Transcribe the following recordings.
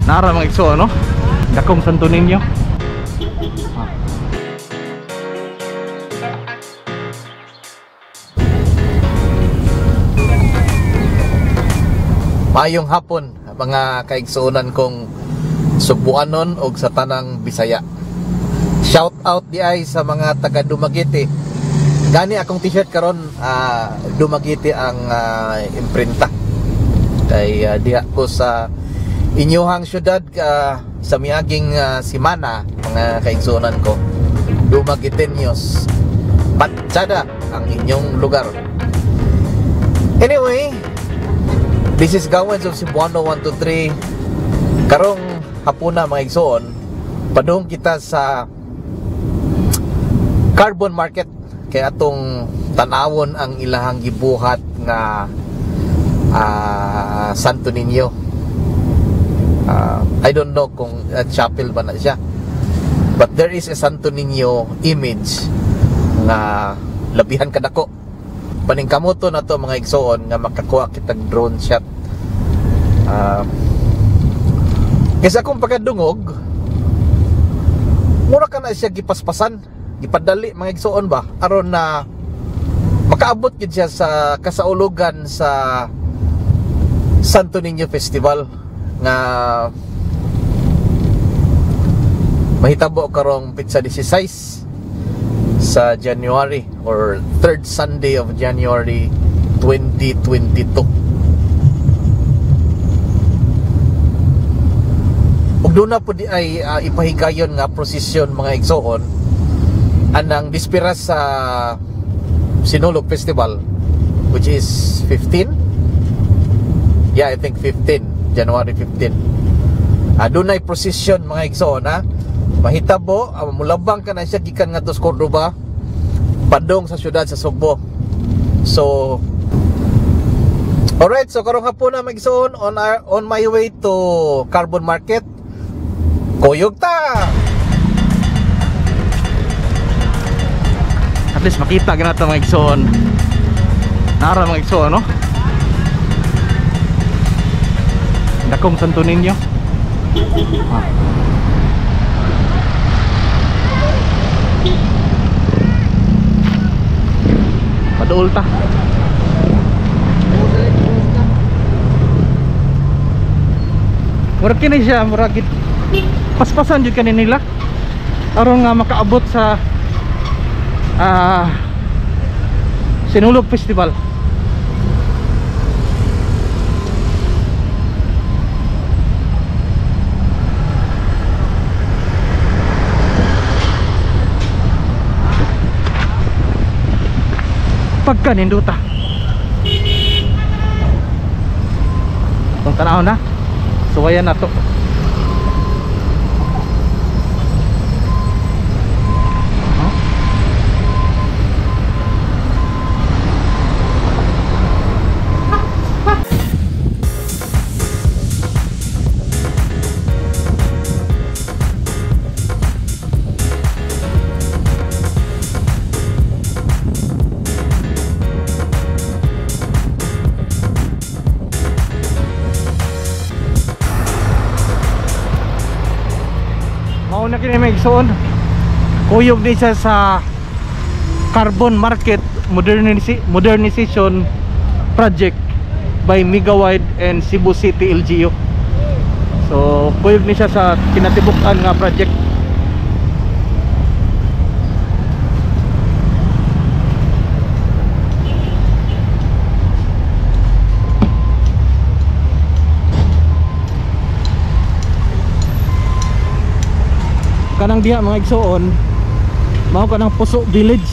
Nara, mga igsoon, no? Dakong Santo Niño. Ah. Maayong hapon, mga kaigsuonan kong Subuanon og sa tanang Bisaya. Shout out di ay sa mga taga Dumaguete. Gani akong t-shirt karon, Dumaguete ang imprinta. Kay diha ko sa inyuhang syudad sa miaging simana, mga kaigsuonan ko. Dumagueteños. Patsada ang inyong lugar. Anyway, this is Gawens of Cebuano 123. Karong hapuna, mga igsoon, padung kita sa Carbon Market kay atong tanawon ang ilahang gibuhat nga Santo Niño. I don't know kung chapel ba na siya. But there is a Santo Niño image nga labihan kadako. Paningkamoto na to, mga igsoon, nga makakuha kitag drone shot. Kaysa akong pagkadungog, mura ka na siya gipaspasan, gipadali, mga igsoon ba, aron na makaabot gid siya sa kasaulugan sa Santo Niño Festival nga mahitabo karong petsa 16 sa January or third Sunday of January 2022. Ug doon na po di ay ipahigayon nga prosesyon, mga igsoon, anang dispiras sa Sinulog Festival, which is 15. Yeah, I think 15, January 15. Dunay procession, mga igsoon, ha. Mahitabo, mulabang ka na siya gikan ngadto sa Cordoba padong sa syudad sa Sugbo. So alright, so karong hapon na, mga igsoon, on my way to Carbon Market. Kuyog ta. At least makita gana ta, mga igsoon. Nara, mga igsoon, no? Dakong Santo Niño. Ah. Paduol ta. Murag kini siya, murag paspasan jud kani nila aron nga makaabot sa Sinulog Festival. Pagka ninduta. Itong tanaw na, suwayan na to. Mao na kini, mga igsoon. Kuyog ni siya sa Carbon Market Modernization Project by Megawide and Cebu City LGU. So kuyog ni siya sa kinatibuk-an nga project. Kanang diha, mga igsoon, mao kanang Puso Village.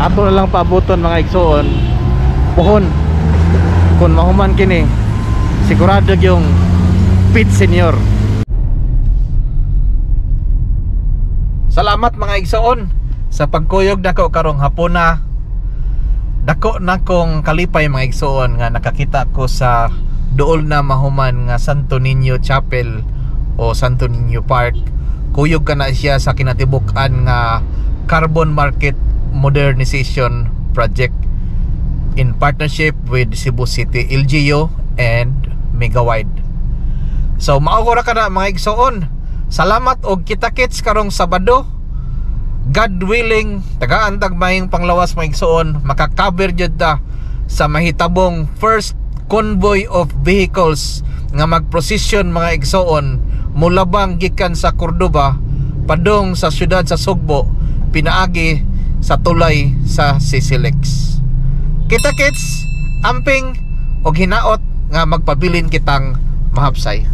Ato na lang paabuton, mga igsoon, puhon. Kung mahuman kini, sigurado yung Pit Senior. Salamat, mga igsoon, sa pagkuyog nako karong hapuna. Dako na kong kalipay, mga igsoon, nga nakakita ko sa duol na mahuman nga Santo Niño Chapel o Santo Niño Park. Kuyog ka na siya sa kinatibuk-an nga Carbon Market Modernization Project in partnership with Cebu City LGU and Megawide. So mao ra kana, mga igsoon. Salamat og kita-kits karong Sabado. God willing, tagaan tag maayong panglawas, mga igsoon, maka-cover jud ta sa mahitabong first convoy of vehicles nga magprocession, mga igsoon, mulabang gikan sa Cordoba padung sa syudad sa Sugbo pinaagi sa tulay sa CCLEX. Kita kits, amping og hinaot nga magpabilin kitang mahapsay.